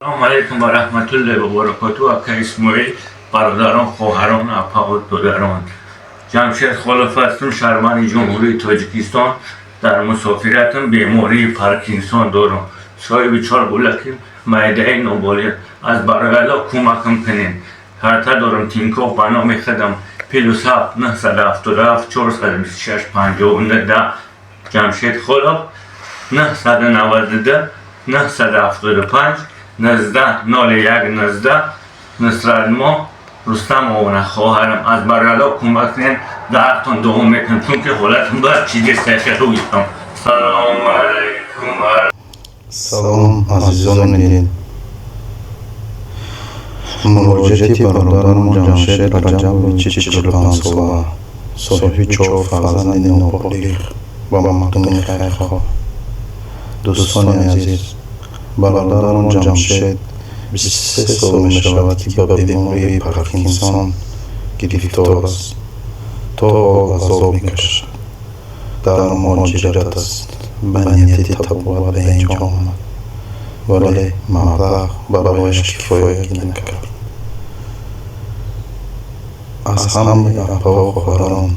Салому алайкум ва раҳматуллоҳи ва баракотуҳ. Ака Исмоил, бародарон, хоҳарон, апаву додарон, Ҷамшед Холов ҳастам, шаҳрванди Ҷумҳурии Тоҷикистон. Дар мусофиратам, бемории Паркинсон дорам, соҳиби чор гулаки майдаи ноболиғ. Аз барои Аллоҳ кӯмакам кунед. Карта дорам Тинькофф ба номи худам: +7 977 426 59 10. Ҷамшед Холов, 992 975 19 01 19. Нусратмо Рустамовна, хоҳарам. Аз барои Аллоҳ кӯмак кунед, дар ҳақтон дуо мекунам, чунки ҳолатам бад чизе сахелуистам. Салому алайкум. Салом, азизони дил. Муроҷиати бародарамон Ҷамшед Раҷабовичи 45-сола, соҳиби чор фарзанди ноболиғ, ба мардуми хайрхоҳ. Дӯстони азиз, бародарамон Ҷамшед 23 сол мешавад, ки ба бемории Паркинсон гирифтор аст, то ҳол азоб мекашад. Дар муҳоҷират аст, ба нияти табобат ба инҷо омад, вале маблағ барояш кифоягӣ накард. Аз ҳамаи апаву хоҳарон,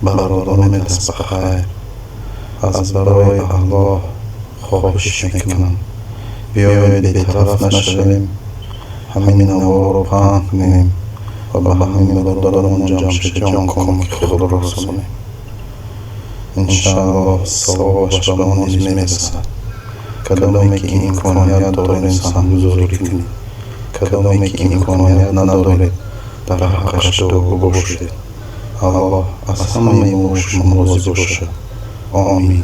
бародарони дастбахайр, аз барои Аллоҳ хоҳиш мекунам, биёед, бетараф нашавем, ҳамин наворро паҳн кунем ва ба ҳамин бародарамон Ҷамшедҷон кӯмаки худро расонем. Иншааллоҳ, савобаш ба мо низ мерасад. Кадоме ки имконият доред, саҳмгузорӣ кунед, кадоме ки имконият надоред, дар ҳаққаш дуогӯ бошед. Аллоҳ аз ҳамаи мо шумо розӣ бошад. Омин.